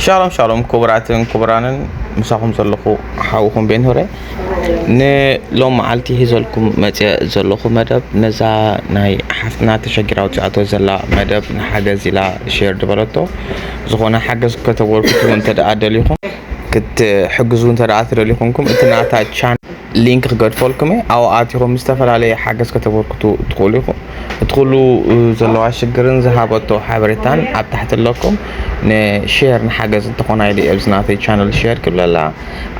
ሻሎም ሻሎም፣ ክቡራትን ክቡራንን፣ ምሳኹም ዘለኹ ሓውኹም ቤን ሆረ። ንሎም መዓልቲ ሒዘልኩም መፅእ ዘለኹ መደብ፣ ነዛ ናይ ሓፍትና ተሸጊራ ኣውፅኣቶ ዘላ መደብ ንሓገዝ ኢላ ሼር ዝበለቶ፣ ዝኾነ ሓገዝ ከተበርክቱ እንተ ደኣ ደሊኹም፣ ክትሕግዙ እንተ ደኣ ትደልዩ ኮንኩም፣ እቲ ናታ ቻን ሊንክ ክገድፈልኩም እየ። ኣብኡ ኣቲኹም ዝተፈላለየ ሓገዝ ከተበርክቱ ትኽእሉ ኢኹም። እቲ ኩሉ ዘለዋ ሽግርን ዝሃበቶ ሓበሬታን ኣብ ታሕቲ ኣለኩም። ንሼር ንሓገዝ እንተኾና ኢለ ኣብዚ ናተይ ቻነል ሼር ክብለላ።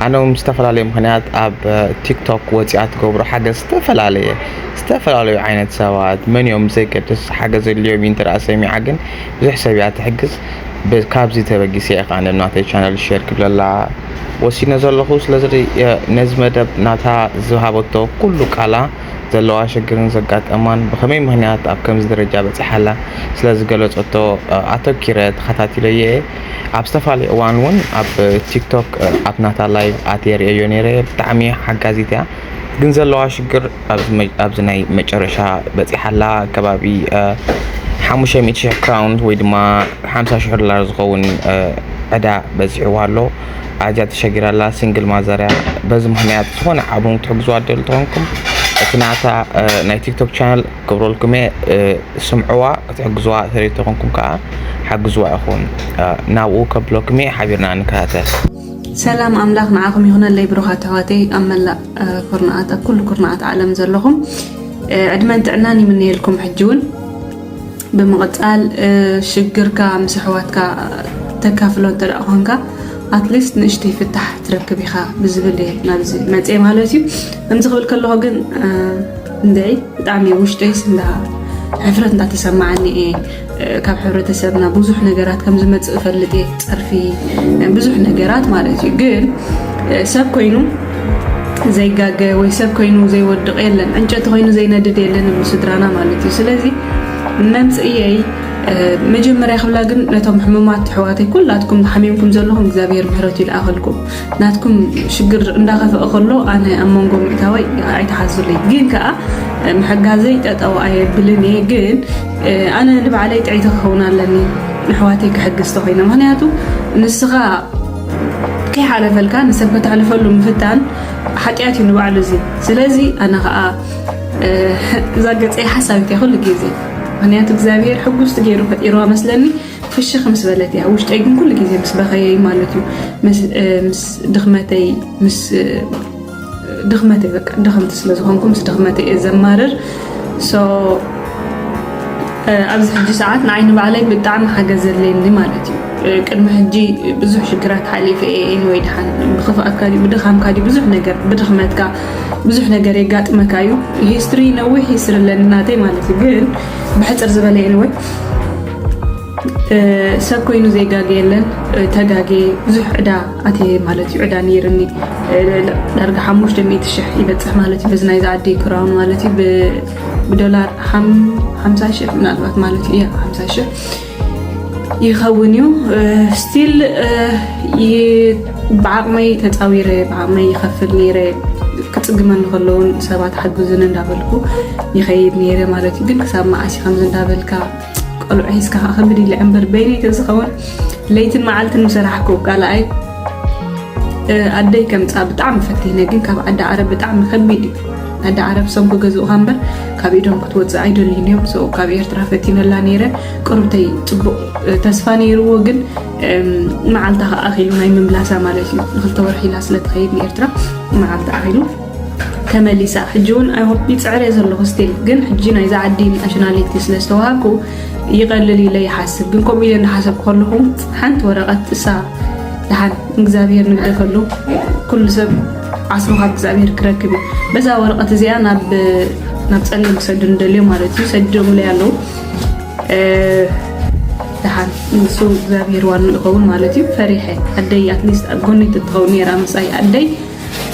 ኣነ እውን ብዝተፈላለየ ምኽንያት ኣብ ቲክቶክ ወፂኣ ትገብሮ ሓገዝ ዝተፈላለየ፣ ዝተፈላለዩ ዓይነት ሰባት መን እዮም ዘይገድስ ሓገዝ ኣድልዮም እዩ እንተ ደኣ ሰሚዓ ግን ብዙሕ ሰብ እያ ትሕግዝ። ብ-፣ ካብዚ ተበጊሰ እየ ከዓ ናብ ናተይ ቻነል ሼር ክብለላ ወሲነ ዘለኹ። ስለዚ እ፣ ነዚ መደብ ናታ ዝሃበቶ ኩሉ ቃላ ዘለዋ ሽግርን ዘጋጠማን ብኸመይ ምኽንያት ኣብ ከምዚ ደረጃ በፂሓላ ስለ ዝገለጸቶ፣ እ፣ ኣተኪረ ተኸታቲለዮ እየ። ኣብ ዝተፈላለየ እዋን እውን ኣብ ቲክቶክ፣ እ፣ ኣብ ናታ ላይቭ ኣትየ ርእየዮ ነይረ። ብጣዕሚ ሓጋዚት እያ። ግን ዘለዋ ሽግር ኣብዚ መ-፣ ኣብዚ ናይ መጨረሻ በፂሓላ ከባቢ፣ እ፣ ሓሙሽተ ሚእቲ ሽሕ ክራውን ወይ ድማ ሓምሳ ሽሕ ዶላር ዝኸውን፣ እ፣ ዕዳ በፂሕዋ ኣሎ። ኣዝያ ተሸጊራላ፣ ሲንግል ማዘር እያ። በዚ ምኽንያት ዝኾነ ዓቕሙ ክትሕግዝዋ ትደልዩ ተኾንኩም፣ እቲ ናታ፣ እ፣ ናይ ቲክቶክ ቻነል ክገብረልኩም እየ፣ እ፣ ስምዕዋ፣ ክትሕግዝዋ ተደልዩ ተኾንኩም ከዓ ሓግዝዋ ኢኹም፣ እ፣ ናብኡ ከብለኩም እየ። ሓቢርና ንከታተል። ሰላም ኣምላኽ ንዓኹም ይኹነለይ ብሩኻት ኣሕዋተይ ኣብ መላእ፣ እ፣ ኩርናዓት፣ ኣብ ኩሉ ኩርናዓት ዓለም ዘለኹም፣ እ፣ ዕድመን ጥዕናን ይምነየልኩም። ሕጂ እውን ብምቕጻል፣ እ፣ ሽግርካ ምስ ኣሕዋትካ ተካፍሎ እንተ ደኣ ኾንካ፣ ኣትሊስት ንእሽተይ ፍታሕ ትረክብ ኢኻ ብዝብል እየ ናብዚ መጽየ ማለት እዩ። ከምዚ ክብል ከለኹ ግን፣ እ፣ እንድዒ ብጣዕሚ ውሽጠይስ እንዳ ሕፍረት እንዳተሰማዓኒ እየ። እ፣ ካብ ሕብረተሰብና ብዙሕ ነገራት ከም ዝመጽእ እፈልጥ እየ። ጸርፊ፣ እ፣ ብዙሕ ነገራት ማለት እዩ። ግን፣ እ፣ ሰብ ኮይኑ ዘይጋገ ወይ ሰብ ኮይኑ ዘይወድቕ የለን። ዕንጨቲ ኮይኑ ዘይነድድ የለን፣ ስድራና ማለት እዩ። ስለዚ መምጽእየይ፣ እ፣ መጀመርያ ክብላ ግን ነቶም ሕሙማት ኣሕዋተይ ኩላትኩም ሓሚምኩም ዘለኹም እግዚኣብሔር ምሕረቱ ይልኣኸልኩም። ናትኩም ሽግር እንዳኸፍአ ከሎ ኣነ ኣብ መንጎ ምእታወይ ኣይተሓዙለይ። ግን ከኣ፣ እ፣ ምሕጋዘይ ጠጠው ኣየብልን እየ። ግን፣ እ፣ ኣነ ንባዕለይ ጥዕይቲ ክኸውን ኣለኒ ንኣሕዋተይ ክሕግዝ ተኾይነ። ምኽንያቱ ንስኻ ከይሓለፈልካ ንሰብ ከተሕልፈሉ ምፍታን ሓጢኣት እዩ ንባዕሉ እዚ። ስለዚ ኣነ ኸኣ፣ እ፣ እዛ ገጸይ ሓሳዊት እያ ኩሉ ግዜ። ምኽንያቱ እግዚኣብሔር ሕጉስቲ ገይሩ ፈጢርዋ መስለኒ። ፍሽኽ ምስ በለት እያ። ውሽጠይ ግን ኩሉ ግዜ ምስ በኸየይ ማለት እዩ። ምስ፣ እ፣ ምስ ድኽመተይ፣ ምስ፣ እ፣ ድኽመተይ፣ በቃ ድኽምቲ ስለ ዝኾንኩ ምስ ድኽመተይ እየ ዘማርር። ሶ፣ እ፣ ኣብዚ ሕጂ ሰዓት ንዓይ ንባዕለይ ብጣዕሚ ሓገዝ ዘድልየኒ ማለት እዩ። እ፣ ቅድሚ ሕጂ ብዙሕ ሽግራት ሓሊፈ እየ። ኤኒወይ፣ ድሓን ብኽፍኣትካ ድዩ፣ ብድኻምካ ድዩ፣ ብዙሕ ነገር፣ ብድኽመትካ ብዙሕ ነገር የጋጥመካ እዩ። ሂስትሪ፣ ነዊሕ ሂስትሪ ኣለኒ ናተይ ማለት እዩ። ግን ብሕጽር ዝበለ፣ ኤኒወይ፣ እ፣ ሰብ ኮይኑ ዘይጋገ የለን። እ፣ ተጋጌ ብዙሕ ዕዳ ኣትየ ማለት እዩ። ዕዳ ነይርኒ፣ እ፣ ዳርጋ ሓሙሽተ ሚእቲ ሽሕ ይበጽሕ ማለት እዩ። በዚ ናይዚ ዓዲ ክራውን ማለት እዩ። ብ-፣ ብዶላር ሓም-፣ ሓምሳ ሽሕ ምናልባት ማለት እዩ። ያ፣ ሓምሳ ሽሕ ይኸውን እዩ። እ፣ ስቲል፣ እ፣ ይ-፣ ብዓቕመይ ተጻዊረ፣ ብዓቕመይ ይኸፍል ነይረ። ክጽግመኒ ከሎ እውን ሰባት ሓግዙኒ እንዳበልኩ ይኸይድ ነይረ ማለት እዩ። ግን ክሳብ መዓስ እዩ ከምዚ እንዳበልካ ቆልዑ ሒዝካ ከኣ ከቢድ ኢለ እምበር በይነይ ተዝኸውን ለይትን መዓልትን ምሰራሕኩ። ካልኣይ፣ እ፣ ኣደይ ከምጻ ብጣዕሚ ፈቲነ፣ ግን ካብ ዓዲ ዓረብ ብጣዕሚ ከቢድ እዩ። ዓዲ ዓረብ ሰም ክገዝኡኻ እምበር ካብ ኢዶም ክትወጽእ ኣይደልዩን እዮም። So ካብ ኤርትራ ፈቲነላ ነይረ። ቅሩብተይ ጽቡቕ፣ እ፣ ተስፋ ነይርዎ፣ ግን፣ እም፣ መዓልታ ከኣ ኣኺሉ ናይ ምምላሳ ማለት እዩ። ንክልተ ወርሒ ኢላ ስለ ትኸይድ ንኤርትራ መዓልታ ኣኺሉ ተመሊሳ። ሕጂ እውን I hope ይጽዕር እየ ዘለኹ ስቲል። ግን ሕጂ ናይዛ ዓዲ ናሽናሊቲ ስለ ዝተዋሃብኩ ይቐልል ኢለ ይሓስብ። ግን ከምኡ ኢለ እናሓሰብኩ ከለኹ ሓንቲ ወረቐት እሳ ደሓን እግዚኣብሔር ንግደፈሉ፣ ኩሉ ሰብ ዓስቡ ካብ እግዚኣብሔር ክረክብ እዩ። በዛ ወረቐት እዚኣ ናብ፣ ናብ ጸሊም ክሰዱ ንደልዮ ማለት እዩ። ሰዲዶምለይ ኣለዉ። እ፣ ደሓን ንሱ እግዚኣብሔር ዋንኡ ይኸውን ማለት እዩ። ፈሪሐ ኣደይ ኣትሊስት ኣብ ጎነይ ትትኸውን ነይራ ምሳይ ኣደይ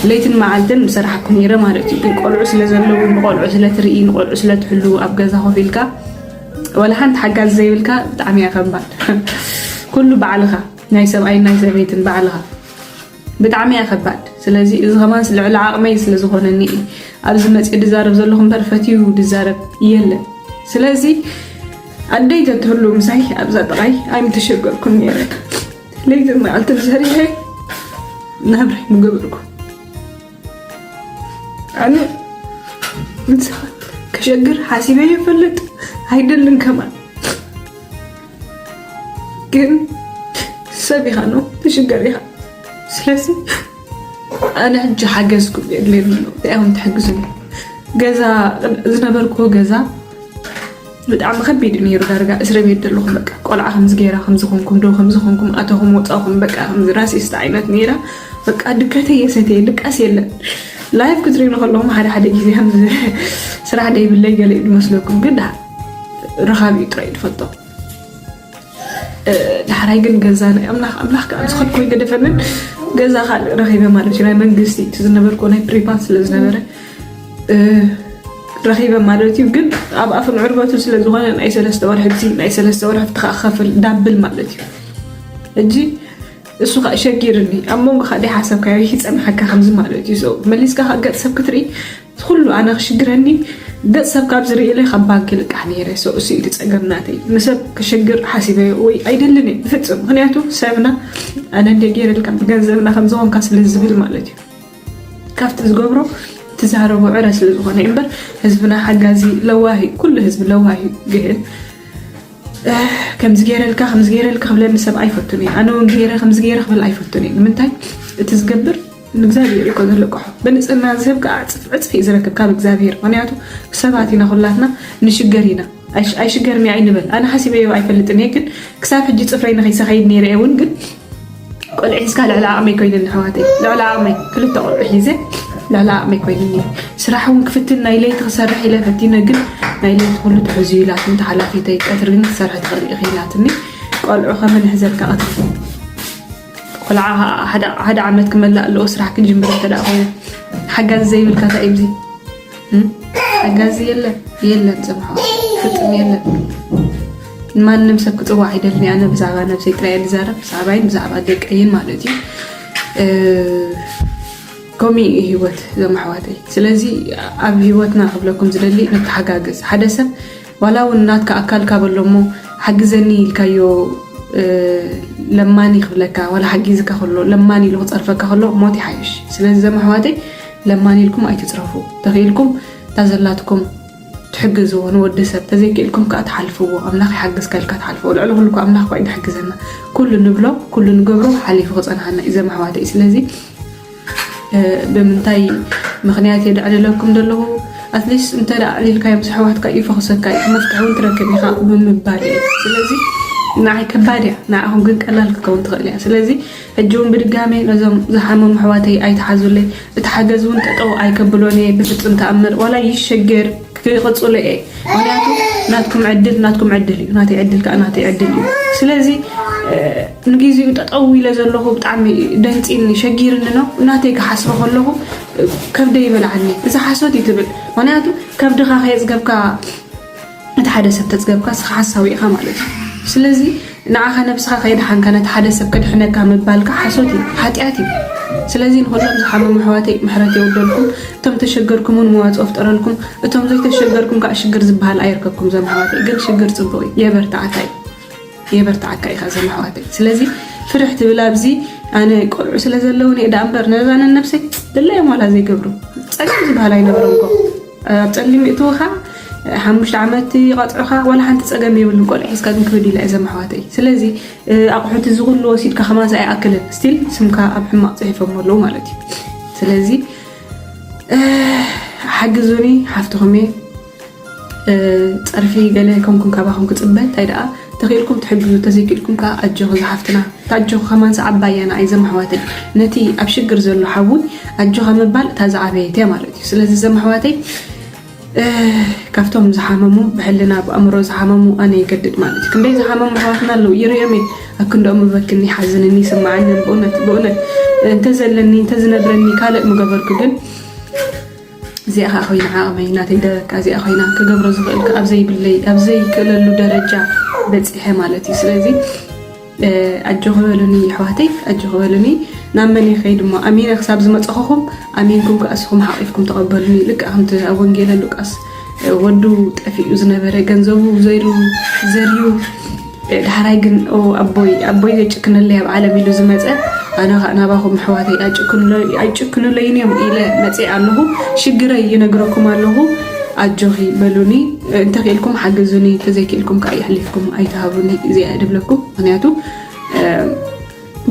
ለይትን መዓልትን ምሰራሕኩ ነይረ ማለት እዩ። ግን ቆልዑ ስለ ዘለዉ፣ ንቆልዑ ስለ ትርኢ፣ ንቆልዑ ስለ ትሕሉ፣ ኣብ ገዛ ኮፍ ኢልካ ወላ ሓንቲ ሓጋዚ ዘይብልካ ብጣዕሚ እያ ከባድ። ኩሉ ባዕልኻ፣ ናይ ሰብኣይን ናይ ሰበይትን ባዕልኻ። ብጣዕሚ እያ ከባድ። ስለዚ እዚ ከማን ልዕሊ ዓቕመይ ስለ ዝኾነኒ እየ ኣብዚ መፅኡ ድዛረብ ዘለኹ እምበር ፈትዩ ድዛረብ የለን። ስለዚ ኣደይ ተትህሉ ምሳይ ኣብዛ ጥቓይ ኣይምተሸገርኩን ነይረ። ለይትን መዓልትን ሰሪሐ ናብራይ ምገበርኩ። ኣነ ንሰባት ከሸግር ሓሲበ ይፈልጥ ኣይደልን ከማን። ግን ሰብ ኢኻ ነው ትሽገር ኢኻ። ስለዚ ኣነ ሕጂ ሓገዝኩም የድልየኒ ኣሎ። እንታይ ኢኹም ትሕግዙኒ? ገዛ፣ ዝነበርኩዎ ገዛ ብጣዕሚ ከቢድ እዩ ነይሩ። ዳርጋ እስረ ቤት ዘለኹም በቃ ቆልዓ ከምዚ ገይራ ከምዚ ኮንኩም ዶ ከምዚ ኮንኩም ኣተኹም ወፃኹም በቃ ከምዚ ራሲስት ዓይነት ነይራ። በቃ ድከተ የሰተ ድቃስ የለን። ላይፍ ክትሪኑ ከለኹም ሓደ ሓደ ግዜ ከምዚ ስራሕ ደይብለይ ገለ እዩ ዝመስለኩም፣ ግን ደሓር ረኻቢ እዩ ጥራይ ዝፈልጦ። እ፣ ዳሕራይ ግን ገዛ ናይ ኣምላኽ ኣምላኽ ከዓ ዝኸድኮ ይገደፈንን ገዛ ካልእ ረኺበ ማለት እዩ። ናይ መንግስቲ እቲ ዝነበርኩ ናይ ፕሪቫት ስለ ዝነበረ እ፣ ረኺበ ማለት እዩ። ግን ኣብ ኣፍን ዕርበቱ ስለ ዝኾነ ናይ ሰለስተ ወርሒ ብዚ ናይ ሰለስተ ወርሒ ብቲ ከዓ ክኸፍል ዳብል ማለት እዩ። ሕጂ እሱ ከዓ ሸጊርኒ ኣብ መንጎ ካደ ሓሳብ ካዮ ይፀንሓካ ከምዚ ማለት እዩ። So መሊስካ ከዓ ገፅ ሰብ ክትርኢ ኩሉ ኣነ ክሽግረኒ ገፅ ሰብ ካብ ዝርኢ ኢለ ካብ ባንክ ልቃሕ ነይረ። So እሱ እዩ እቲ ፀገም ናተይ። ንሰብ ክሸግር ሓሲበ ወይ ኣይደልን እየ ብፍፁም። ምክንያቱ ሰብና ኣነ እንደ ገይረልካ ብገንዘብና ከምዝኾንካ ስለ ዝብል ማለት እዩ። ካብቲ ዝገብሮ ትዛረቦ ዕረ ስለ ዝኾነ እምበር ህዝብና ሓጋዚ ለዋሂ፣ ኩሉ ህዝቢ ለዋሂ። ግን እ፣ ከምዚ ገይረልካ ከምዚ ገይረልካ ክብለኒ ሰብ ኣይፈቱን እዩ። ኣነ እውን ገይረ ከምዚ ገይረ ክብል ኣይፈቱን እዩ። ንምንታይ? እቲ ዝገብር ንእግዚኣብሔር እዩ እኮ ዝልቅሖ። ብንጽህና ዝህብ ከዓ ዕጽፍ ዕጽፍ እዩ ዝረክብ ካብ እግዚኣብሔር። ምክንያቱ ሰባት ኢና ኩላትና፣ ንሽገር ኢና። ኣይሽ-፣ ኣይሽገርኒ ኣይንበል። ኣነ ሓሲበዮ ኣይፈልጥን እየ፣ ግን ክሳብ ሕጂ ጽፍረይ ንኸይሰኸይድ ነይረ እየ እውን፣ ግን ቆልዑ ሒዝካ ልዕሊ ዓቕመይ ኮይነኒ ኣሕዋተይ። ልዕሊ ዓቕመይ ክልተ ቆልዑ ሒዘ ልዕሊ ዓቕመይ ኮይነኒ። ስራሕ እውን ክፍትን ናይ ለይቲ ክሰርሕ ኢለ ፈቲነ፣ ግን ናይ ለይቲ ኩሉ ትሕዙ ኢላትኒ ተሓላፊተይ። ቀትሪ ግን ክትሰርሒ ትኽእሊ ኢኺ ኢላትኒ። ቆልዑ ከመን ሕዘልካ ቀትሪ? ቆልዓ ሓደ፣ ሓደ ዓመት ክመላእ ኣለዎ ስራሕ ክጅምር እንተ ደኣ ኮይኑ። ሓጋዚ ዘይብልካ እንታይ እዩ እዚ? እም? ሓጋዚ የለን፣ የለን፣ ጽምሖ ፍጹም የለን። ማንም ሰብ ክጽዋዕ ኣይደልን። ኣነ ብዛዕባ ነብሰይ ጥራይ እየ ዝዛረብ፣ ብዛዕባይን ብዛዕባ ደቀይን ማለት እዩ። እ፣ ከምኡ እዩ ህይወት ዘማሕዋተይ። ስለዚ ኣብ ህይወትና ክብለኩም ዝደሊ ንተሓጋገዝ። ሓደ ሰብ ዋላ እውን ናትካ ኣካል ካብ ኣሎ እሞ ሓግዘኒ ኢልካዮ፣ እ፣ ለማኒ ክብለካ፣ ዋላ ሓጊዝካ ከሎ ለማኒ ኢሉ ክጸርፈካ ከሎ ሞት ይሓይሽ። ስለዚ ዘማሕዋተይ ለማኒ ኢልኩም ኣይትጽረፉ። ተኽኢልኩም እታ ዘላትኩም ትሕግዝዎ ንወዲ ሰብ፣ ተዘይክኢልኩም ከኣ ትሓልፍዎ። ኣምላኽ ይሓግዝካ ኢልካ ትሓልፍዎ። ልዕሊ ኩሉ እኮ ኣምላኽ እኮ እዩ ዝሕግዘና። ኩሉ ንብሎ፣ ኩሉ ንገብሮ ሓሊፉ ክጸንሓና እዩ ዘማሕዋተይ። ስለዚ፣ እ፣ ብምንታይ ምኽንያት እየ ደዕልለኩም ዘለኹ? ኣትሊስት እንተ ደኣ ኣዕሊልካዮም ምስ ኣሕዋትካ እዩ ፈኽሰካ እዩ። መፍትሒ እውን ትረክብ ኢኻ ብምባል እዩ። ስለዚ ንዓይ ከባድ እያ፣ ንዓኹም ግን ቀላል ክትከውን ትኽእል እያ። ስለዚ ሕጂ እውን ብድጋሜ ነዞም ዝሓመሙ ኣሕዋተይ ኣይትሓዙለይ። እቲ ሓገዝ እውን ጠጠው ኣይከብሎን እየ ብፍጹም ተኣምር። ዋላ ይሸገር ክቕጽሎ እየ። ምኽንያቱ ናትኩም ዕድል ናትኩም ዕድል እዩ፣ ናተይ ዕድል ከኣ ናተይ ዕድል እዩ። ስለዚ፣ እ፣ ንግዜኡ ጠጠው ኢለ ዘለኹ ብጣዕሚ ደንጺኒ ሸጊርኒ ነው። ናተይ ክሓስቦ ከለኹ፣ እ፣ ከብደይ ይበልዓኒ። እዚ ሓሶት እዩ ትብል። ምኽንያቱ ከብድኻ ከየጽገብካ፣ እቲ ሓደ ሰብ ተጽገብካ፣ ንስኻ ሓሳዊ ኢኻ ማለት እዩ። ስለዚ ንዓኻ ነብስኻ ከየድሓንካ፣ ነቲ ሓደ ሰብ ከድሕነካ ምባልካ ሓሶት እዩ፣ ሓጢኣት እዩ። ስለዚ ንኹሎም ዝሓመሙ ኣሕዋተይ ምሕረት የውርደልኩም። እቶም ተሸገርኩም እውን መዋጽኦ ፍጠረልኩም። እቶም ዘይተሸገርኩም ከዓ ሽግር ዝበሃል ኣየርከብኩም ዘም ኣሕዋተይ። ግን ሽግር ጽቡቕ እዩ፣ የበርትዓካ እዩ፣ የበርትዓካ ኢኻ ዘም ኣሕዋተይ። ስለዚ ፍርሕ ትብል ኣብዚ ኣነ ቆልዑ ስለ ዘለውን እየ ደኣ እምበር ነዛ ነነብሰይ ድላዮም ዋላ ዘይገብሩ ጸገም ዝበሃል ኣይነብሮም እኮ። ኣብ ጸሊም ይእትውኻ፣ ሓሙሽተ ዓመት ይቐጽዑኻ፣ ዋላ ሓንቲ ጸገም የብሉን። ቆልዑ ሒዝካ ግን ክብድ ኢላ እየ ዘም ኣሕዋተይ። ስለዚ፣ እ፣ ኣቑሑት እዚ ኩሉ ወሲድካ ከማንስ ኣይኣክልን። ስቲል ስምካ ኣብ ሕማቕ ጽሒፎም ኣለዉ ማለት እዩ። ስለዚ፣ እ፣ ሓግዙኒ፣ ሓፍትኹም እየ። እ፣ ጸርፊ ገለ ከምኩም ካባኹም ክጽበ፣ እንታይ ደኣ፣ ተኽኢልኩም ትሕግዙ፣ ተዘይክኢልኩም ከኣ ኣጆኺ ዝሓፍትና። እታ ኣጆኺ ከማንስ ዓባይ እያ ንዓይ ዘም ኣሕዋተይ። ነቲ ኣብ ሽግር ዘሎ ሓዊ ኣጆኻ ምባል እታ ዝዓበየት እያ ማለት እዩ። ስለዚ ዘም ኣሕዋተይ፣ እ፣ ካብቶም ዝሓመሙ፣ ብሕልና ብኣእምሮ ዝሓመሙ ኣነ ይገድድ ማለት እዩ። ክንደይ ዝሓመሙ ኣሕዋትና ኣለዉ፣ ይርእዮም እየ። ኣብ ክንድኦም እበክን ይሓዝንን ይስምዓንን ብእውነት፣ ብእውነት። እንተዘለኒ፣ እንተዝነብረኒ ካልእ ምገበርኩ፣ ግን እዚኣ ኸኣ ኮይና ዓቕመይ፣ ናተይ ደረካ እዚኣ ኮይና ክገብሮ ዝኽእል ከኣ ኣብ ዘይብለይ፣ ኣብ ዘይክእለሉ ደረጃ በጺሐ ማለት እዩ። ስለዚ፣ እ፣ ኣጆኺ በሉኒ ኣሕዋተይ፣ ኣጆኺ በሉኒ። ናብ መን ይኸይድ እሞ? ኣሚነ ክሳብ ዝመጸኹኹም፣ ኣሚንኩም ከኣ እስኹም ሓቒፍኩም ተቐበሉኒ። ልክዕ ከምቲ ኣብ ወንጌለ ሉቃስ፣ እ፣ ወዱ ጠፊኡ ዝነበረ፣ ገንዘቡ ዘሩ-፣ ዘርዩ፣ ዳሕራይ ግን ኣቦይ ኣቦይ ዘይጭክነለይ ኣብ ዓለም ኢሉ ዝመፀ ኣነ ከዓ ናባኹም ኣሕዋተይ ኣይጭክኑለይን እዮም ኢለ መፅእ ኣለኹ። ሽግረይ ይነግረኩም ኣለኹ። ኣጆኺ በሉኒ። እንተክኢልኩም ሓግዙኒ፣ ተዘይክኢልኩም ከዓ የሕሊፍኩም ኣይትሃቡኒ። እዚኣ ድብለኩም ምክንያቱ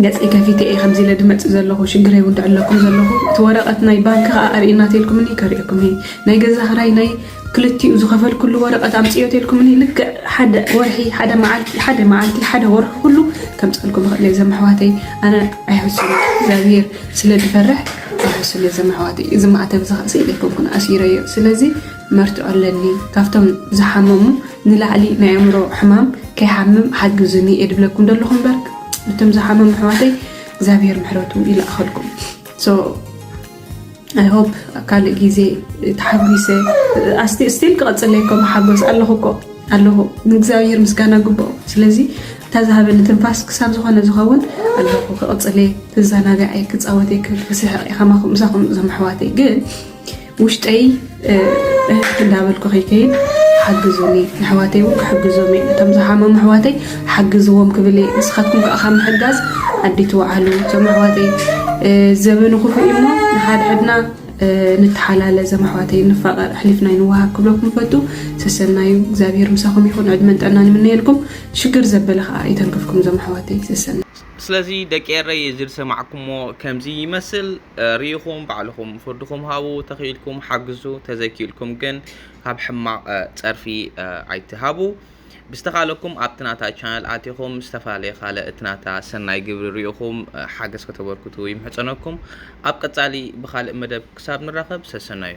ገፀይ ከፊተ እየ ከምዚ ኢለ ድመፅእ ዘለኹ። ሽግረይ እውን ድዕለኩም ዘለኹ። እቲ ወረቐት ናይ ባንክ ከዓ ኣርእና ተልኩምኒ ከርእየኩም እየ። ናይ ገዛ ክራይ ናይ ክልቲኡ ዝኸፈልኩሉ ወረቐት ኣምፅዮ ተልኩምኒ ልክዕ ሓደ ወርሒ ሓደ መዓልቲ ሓደ መዓልቲ ሓደ ወርሒ ኩሉ ከምፀልኩም ይኽእል እየ ዘመሕዋተይ። ኣነ ኣይሕሱን እግዚኣብሔር ስለ ዝፈርሕ ኣይሕሱን እየ ዘመሕዋተይ። እዚ ማዕተብ እዚ ከዓ ስኢለ ኣይኮንኩን ኣሲረዮ። ስለዚ መርትዖ ኣለኒ። ካብቶም ዝሓመሙ ንላዕሊ ናይ ኣእምሮ ሕማም ከይሓምም ሓግዙኒ እየ ድብለኩም ዘለኹ እምበር እቶም ዝሓመሙ ኣሕዋተይ እግዚኣብሔር ምሕረቱ ይላእኸልኩም። So I hope ኣብ ካልእ ግዜ ተሓጒሰ ኣስቲ ስቲል ክቐፅለይ እኮ መሓጎስ ኣለኹ እኮ ኣለኹ ንእግዚኣብሔር ምስጋና ግብኦ። ስለዚ እታ ዝሃበኒ ትንፋስ ክሳብ ዝኾነ ዝኸውን ኣለኹ ክቕፅለ ክዘናግዐ ክፃወተ ክስሕቕ ከማኹም ምሳኹም እዞም ኣሕዋተይ ግን ውሽጠይ እህት እንዳበልኩ ከይከይድ ሓግዙኒ። ንኣሕዋተይ እውን ክሕግዞም እየ። እቶም ዝሓመሙ ኣሕዋተይ ሓግዝዎም ክብል እየ። ንስኻትኩም ከዓ ካብ ምሕጋዝ ኣዲ ትወዓሉ። እቶም ኣሕዋተይ ዘበኑ ክፉእ እዩ እሞ ንሓድሕድና ንተሓላለ። እዞም ኣሕዋተይ ንፋቐር ኣሕሊፍና ይንወሃብ ክብለኩም ፈቱ። ሰሰናዩ እግዚኣብሔር ምሳኹም ይኹን። ዕድመን ጥዕናን ይምነየልኩም። ሽግር ዘበለ ከዓ ይተንክፍኩም እዞም ኣሕዋተይ። ሰሰና ስለዚ ደቂ ኤረይ እዚ ዝሰማዕኩሞ ከምዚ ይመስል እ፣ ርኢኹም ባዕልኹም ፍርድኹም ሃቡ። ተኽኢልኩም ሓግዙ፣ ተዘይክኢልኩም ግን ካብ ሕማቕ እ፣ ጸርፊ እ፣ ኣይትሃቡ። ብዝተኻለኩም ኣብቲ ናታ ቻነል ኣቲኹም ዝተፈላለየ ካልእ እቲ ናታ ሰናይ ግብሪ ርኢኹም እ፣ ሓገዝ ከተበርክቱ ይምሕጸነኩም። ኣብ ቀጻሊ ብኻልእ መደብ ክሳብ ንራኸብ ሰሰናዩ።